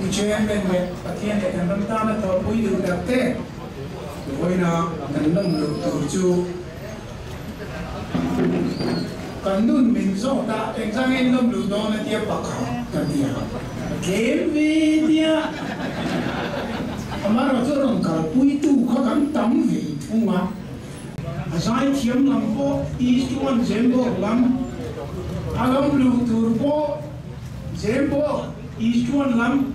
Pu Chairman leh Pathian leh kan ram tana thawhpui duh tak te, vawiina kan lawm loh tur chu kan nun min zawt a, engzangin lawm luh dawn a tia pakhat ka ti a, ka tlem ve tia amaherawh chu rawn kalpuitu kha kan tam ve thung a. A zaithiam lam pawh East One Zembawk lam, a lawm luh tur pawh Zembawk East One lam,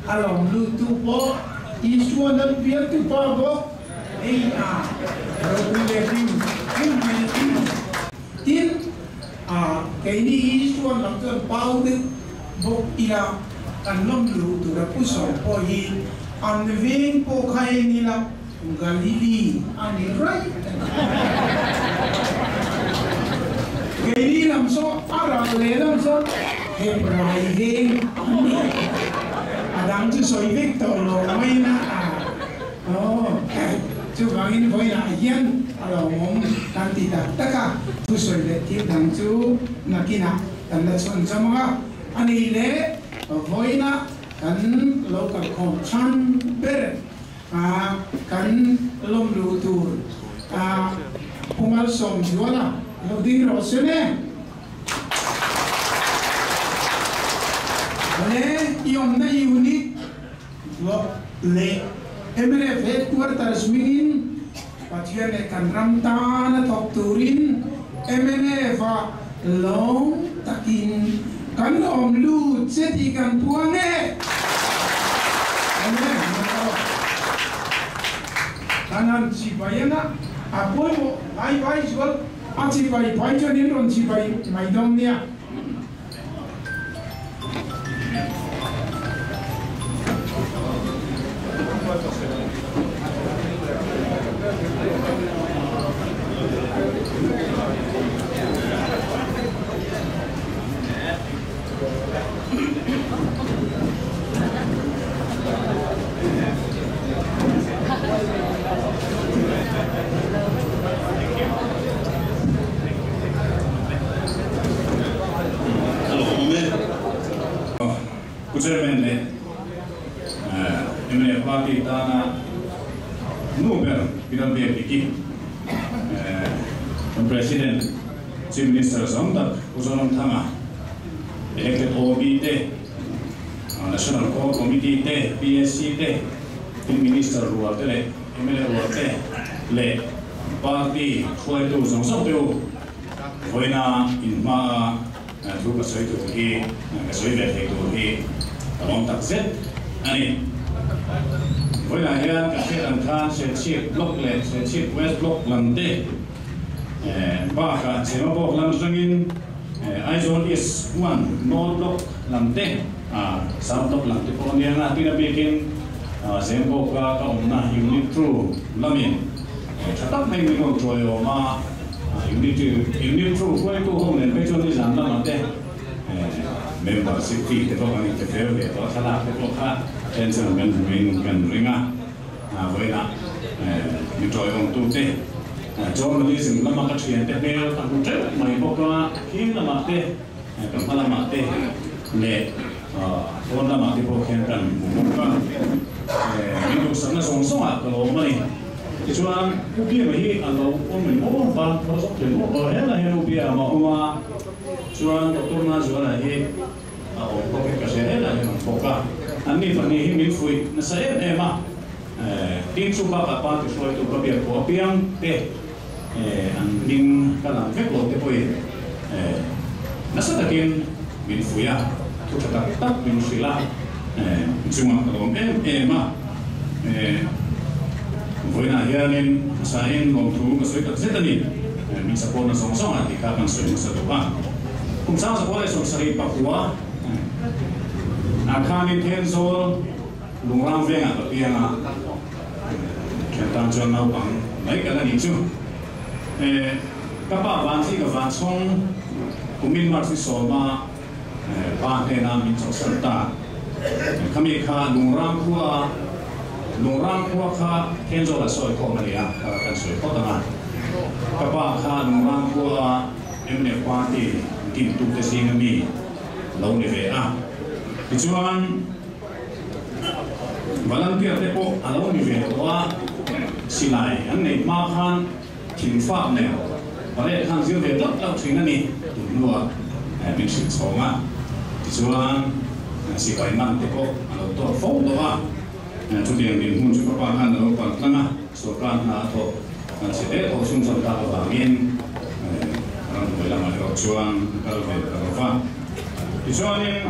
a lawm luhtu pawh East One an bialtu pa bawk hei a ropui leh hlim hlim mai a ti. Tin, a keini East One lam chuan pau deuh bawk ila kan lawm luh tur a pu sawm pawh hi an veng pawh kha en ila, Galili a ni raih a ni. Keini lam saw a ral leh lam saw Hebrai veng a ni. A dang chu sawi vek tawh lo mai na a. Aw, chuvangin vawiinah hian a lawmawm kan ti tak tak a, thusawi leh thil dang chu nakinah kan la chhawn cham ang a. A nih leh vawiinah kan lo kalkhawm chhan ber. A kan lawm luh tur a Pu Malsawmzuala lo ding rawh se le. Le i awmna unit block leh mnf headquarters hmingin Pathian leh kan ram tana thawk turin mnf ah lawm takin kan awm lut che tih kan puang e. Kan han chibai ang a, a pawimawh vai vai zual a chibai phai chuan in rawn chibai mai dawn nia. A lawmawm e. Pu Chairman leh mla party tana nu ber Piran Biak Diki, kan President, Chief Minister zawng tak Pu Zoramthanga, Elected OB te, National Core Committee te, PSC te, tin Minister rual te leh mla rual te leh Party hruaitu zawng zawng te u vawiina inhma a thu ka sawi tur hi ka sawi ve thei tur hi ka lawm tak zet a ni. Vawiinah hian ka hriat ang khan Serchhip Block leh Serchhip West Block lam te bakah Chemabawk lam atangin Aizawl East One North Block lam te South Block lam te pawh a nia nga tin a bikin Zembawka ka awmna Unit Two lamin Tha tak mai min rawn tuai awm a, unit unit thu hruaitu ho nen phei chuan nizan lamah te membership fee te pawh kan inpe fel ve tawh a, thlalak te pawh kha then chuan kan hmuin kan ring a, vawiinah mi tawiawmtu te journalism lama ka thiante hmel ka hmu teuh mai bawk a, thim lamah te ka hma lamah te leh pawn lamah te pawh khian kan hmu bawk a, min duhsakna zawng zawngah ka lawm a ni. Tichuan, U Biama hi a lo awm em awm va, a zawk thei maw? Aw, helai hian U Biama a awm a, chuan Doctor Mazuala hi a awm bawk in ka hria, helai hian a awm bawk a. Anni pahnih hi min fuih nasa em em a, tin chu bakah party hruaitu ka biak pawh apiang te an hming ka lam vek lo te pawhin nasa takin min fuih a, thu tha tak tak min hrilh a, chungah ka lawm em em a. Vawiinah hianin hmasain lawmthu ka sawi tak zet a ni. Min support na zawng zawng a tih kha kan sawi hmasa duh a. Kum 1974 ah khanin Thenzawl Lungrang vengah ka piang a, thian tan chuan naupang mai ka la nih chu. Ka pa Vanthi ka Vanchhawng kumin March ni sawma Pa hnena min chawhsan ta. Khami kha Lungrang khua, Lungrang khua kha Thenzawl a sawi khawm a ni a, kan sawi phawt ang a. Ka pa kha Lungrang khua mnf party dintute zinga mi lo ni ve a. Tichuan. Volunteer te pawh a lo ni ve tawh a, silai an neih hma khan thing fak nen parade khan zir ve tlauh tlauh thin a ni tun hnuah min hrilh chhawng a. Tichuan sipai man te pawh a lo tawk fo tawh a, chutiang dinhmun chu ka pa khan a lo palh tlang a, sorkar hna a thawh kan chhe hle tawh chhunzawm tak avangin ramhnuai lamah erawh chuan a kal ve ta lo va. Tichuanin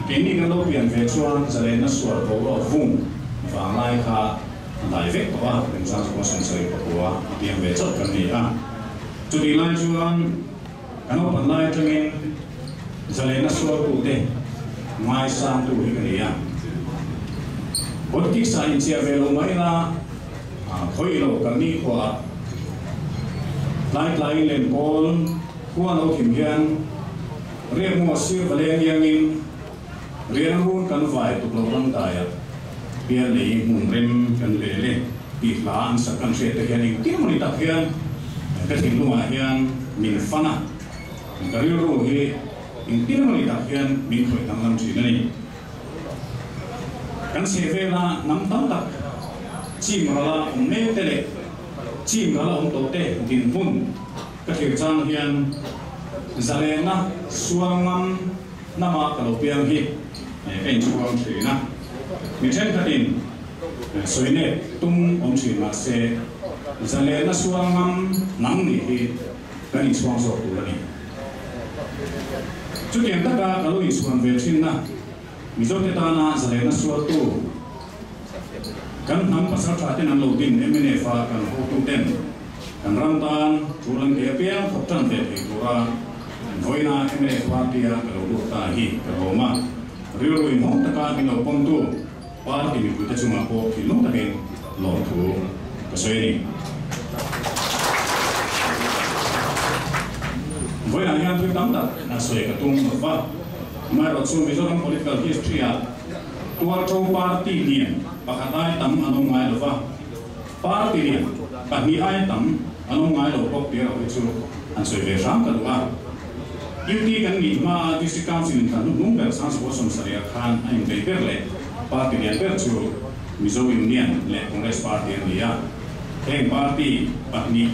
keini kan lo pian ve chuan zalenna sual boruak vung vanglai kha a dai vek tawh a, remchang chu sawmsarih pakua a piang ve chauh kan ni a. Chutih lai chuan ka naupan lai atangin zalenna sualtute ngaisangtu hi ka ni a. Politics ah inchiah ve lo mai ila khawi lo kan nikhua ah tlaitlaiin lenkawl khua lo thim hian Riakmaw sir va leng iangin rian run kan vai tuk lo ram daiah pial lei hmun rem kan rel e tih hla an sak kan hriat te hian engtin mawni tak hian ka thinlungah hian min fan a, ka rilru hi engtin mawni tak hian min khawih danglam thin a ni. Kan chhehvela hnam tam tak chim rala awm mek te leh chim rala awm tawh te dinhmun Ka thlir chang hian zalenna sual ngam hnama ka lo piang hi ka inchhuang thin a. Mi thenkhatin sawinet tum awm thin mah se zalenna sual ngam hnam nih hi kan inchhuang zawk tur a ni. Chutiang taka ka lo inchhuan ve thinna Mizote tana zalenna sualtu kan hnam pasal tha ten an lo din mnf a kan hotuten kan ram tan tul an tih apiang thawk tan ve thei tura vawiina mnf party a ka lo lut ta hi ka lawm a, rilru inhawng taka min lo pawmtu party mipuite chungah pawh thinlung takin lawmthu ka sawi a ni. Vawiinah hian thil tam tak sawi ka tum lova. Amaherawhchu Mizoram political history-ah Tualṭo party lian pakhat ai tam an awm ngai lova, party lian pahnih ai tam an awm ngai lo bawk tih erawh hi chu han sawi ve hram ka duh a. UT kan nih hmaa District Council in thlan hnuhnung ber Sangsaw sawmsarih ah khan a inbei ber leh party lian ber chu Mizo Union leh Congress Party an ni a. Heng party pahnih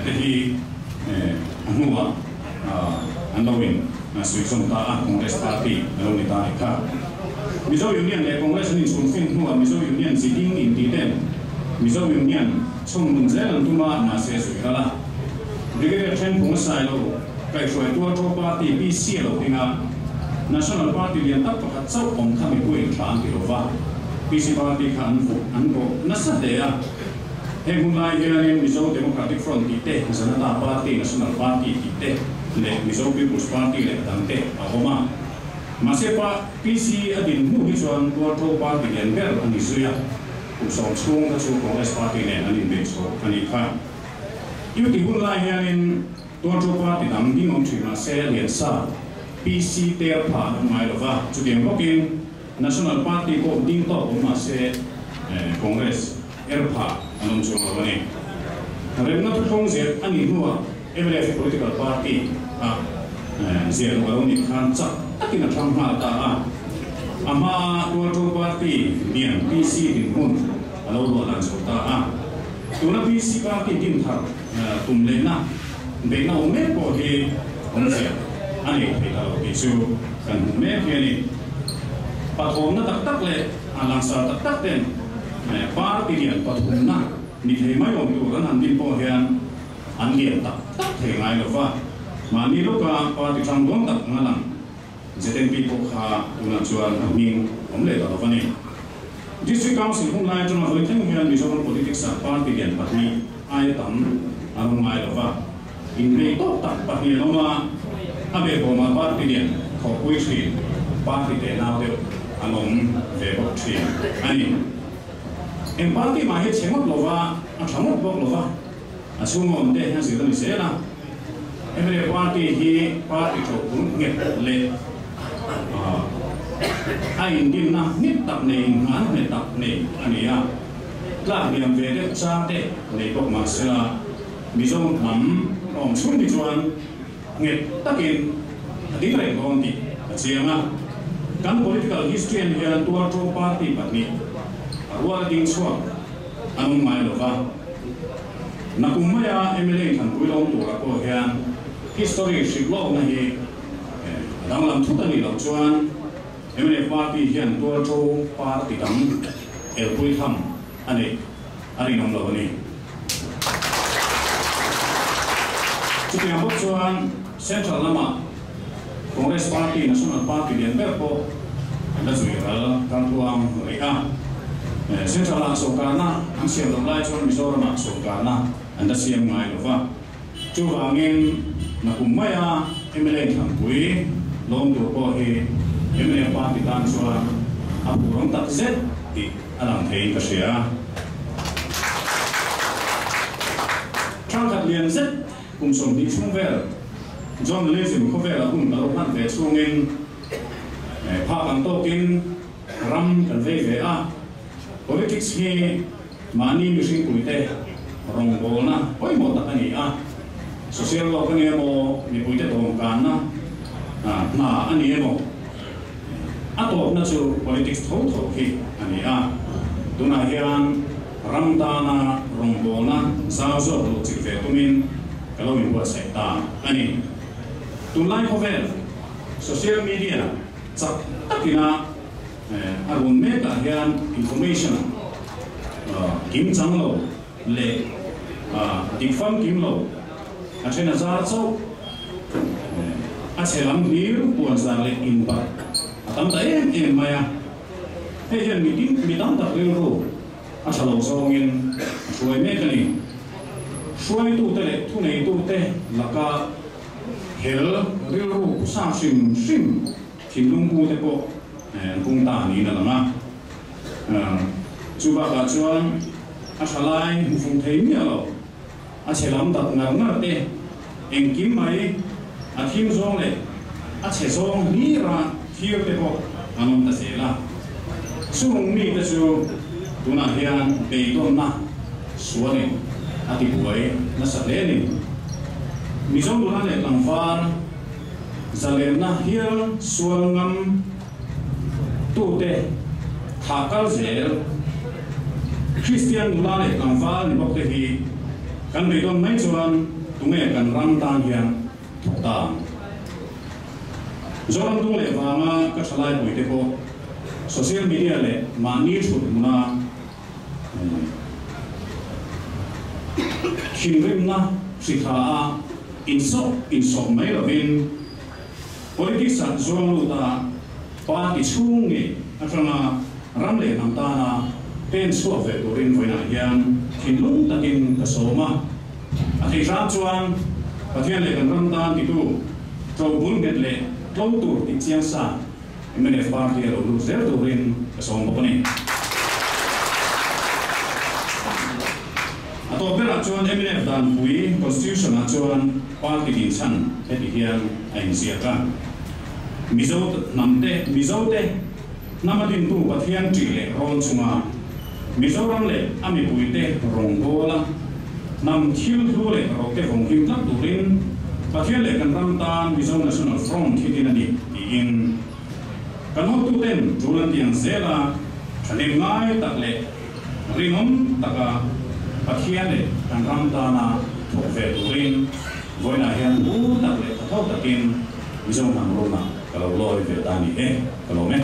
te hi a hnuah an lo in suihzawm ta a, Congress Party a lo ni ta a nih kha. Mizo Union leh Congress an inchhunfin hnuah Mizo Union chi ding inti ten Mizo Union chhung nun zel an tum a, mahse suih ral a. Brigadier Thenphung a sai lo, kaihhruai Tualṭo Party PC a lo ding a, National Party lian tak pakhat chauh awm kha mipuiin tha an ti lo va, PC Party kha an vuh an bawh nasa hle a. Heng hun lai hianin Mizo Democratic Front tih te, Janata Party, National Party tih te leh Mizo People's Party leh dang te a awm a. Mahse pa PC a din hnu hi chuan Tualṭo Party lian ber a ni zui a, kum sawm chhung kha chu Congress Party nen an inbeih chho a nih kha. Duty hun lai hianin Tualṭo Party dang ding awm ṭhin mahse lian sa PC ter pha an awm ngai lo va, chutiang bawkin National Party pawh ding tawk awm mahse Congress er pha an awm chuang lo a ni. Remna thuthlawng zir a nih hnuah mnf political party ah ziah luh a lo nih khan chak takin a thlang nghal ta a. A hmaa Tualṭo Party lian PC dinhmun a lo luah lan chho ta a. Tuna PC party din thar tum lehna beihna awm mek pawh hi awmzia a nei thei ta lo tih chu kan hmu mek hi a ni. Pathawmna tak tak leh a langsar tak tak ten party lian pathumna ni thei mai awm tur an han din pawh hian an lian tak tak thei ngai lo va. Mahni lawka party hrang dawn tak anga lang ZNP pawh kha tunah chuan a hming awm leh ta lo va ni. District Council hun lai atanga vawi thleng hian Mizoram politics ah party lian pahnih aia tam an awm ngai lo va. Inbei tawk tak pahnih an awm a, a behbawmah party lian thawhpui thin party tenau deuh an awm ve bawk thin a ni. Eng party mah hi a chhe ngawt lo va, a tha ngawt bawk lo va, a chhunga awm te a zir a ni zel a. Mla party hi party thawhpun nghet leh a indinna nghet tak nei, inngahna nghet tak nei a ni a. Tlak hniam ve deuh chang te nei bawk mah sela, Mizo hnam a awm chhung hi chuan nghet takin a ding reng dawn tih a chiang a. Kan political history-an hian Tualṭo party pahnih. A ruala ding chhuak an awm ngai lo va. Nakum maia mla Thanpui lawm turah pawh hian history hrilh lawkna hi a danglam thut a nih loh chuan mnf party hian tualṭo party dang elpui tham a neih a rinawm lo a ni. Chutiang bawk chuan Central lama Congress Party, National Party lian ber pawh an la zui ral raltluang rih a. Central-ah sawrkarna an siam loh lai chuan Mizoramah sawrkarna an la siam ngai lo va. Chuvangin nakum maia mla Thanpui lawm tur pawh hi mla party tan chuan a phurawm tak zet tih a lang theiin ka hria. Thangkhat lian zet Kum 20 chhung vel journalism khawvela hun ka lo hman ve chhungin phak ang tawkin ram kan vei ve a. Politics hi mahni mihring puite rawngbawlna pawimawh tak a ni a. Social work a ni emaw, mipuite dawmkanna hna a ni emaw, a tawpna chu politics tho tho hi a ni a. Tunah hian Ram tana rawngbawlna zau zawk luh chilh ve tumin ka lo inbuatsaih ta a ni. Tunlai khawvel social media chak takina a run mekah hian information kim chang lo leh dik famkim lo a then a zar chauh a chhe lam hlir puanzar leh inbarh a tam ta em em mai a. Hei hian mi tin mi tam tak rilru a tha lo zawngin a hruai mek a ni. Hruaitute leh thuneitute laka hel rilru pusa hrim hrim thinlung pute pawh an pung ta niin a lang a. Chu bakah chuan a tha lai hmu fung thei miah lo, a chhe lam dat ngar ngar te, engkim mai a thim zawng leh a chhe zawng hlira thir te pawh an awm ta zel a. Chung mite chu tunah hian beidawnna sualin a tibuai nasa hle a ni. Mizo nula leh tlangval zalenna hial sual ngam tute thah kal zel Kristian nula leh tlangval ni bawk te hi kan beidawn mai chuan tunge kan ram tan hian thawk ta ang? Zoram dung leh vanga ka thalai pui te pawh social media leh mahni thut hmuna thinrimna hritha a insawh insawh mai lovin Politics ah zuang lut a, party chhung ngei atanga ram leh hnam tana pen chhuak ve turin vawiinah hian thinlung takin ka sawm a. A theih hram chuan Pathian leh kan ram tan titu tlo bul nghet leh tlo tur tih chiang sa mnf party a lo lut zel turin ka sawm bawk a ni. A tawp berah chuan mnf danpui Constitution ah chuan Party dinchhan heti hian a inziak a, Mizo hnamte, Mizote hnam a dintu Pathian ṭih leh rawn chunga Mizoram leh a mipuite rawngbawla hnam thil hlu leh rote vawng him tlat turin Pathian leh kan ram tan Mizo National Front hi din a ni tiin kan hotuten ṭul an tiang zel a, ṭhahnem ngai tak leh Rinawm taka Pathian leh kan ram tana thawk ve turin vawiinah hian bu tak leh thatho takin Mizo hnam runah ka lo lawi ve ta ni e, ka lawm e.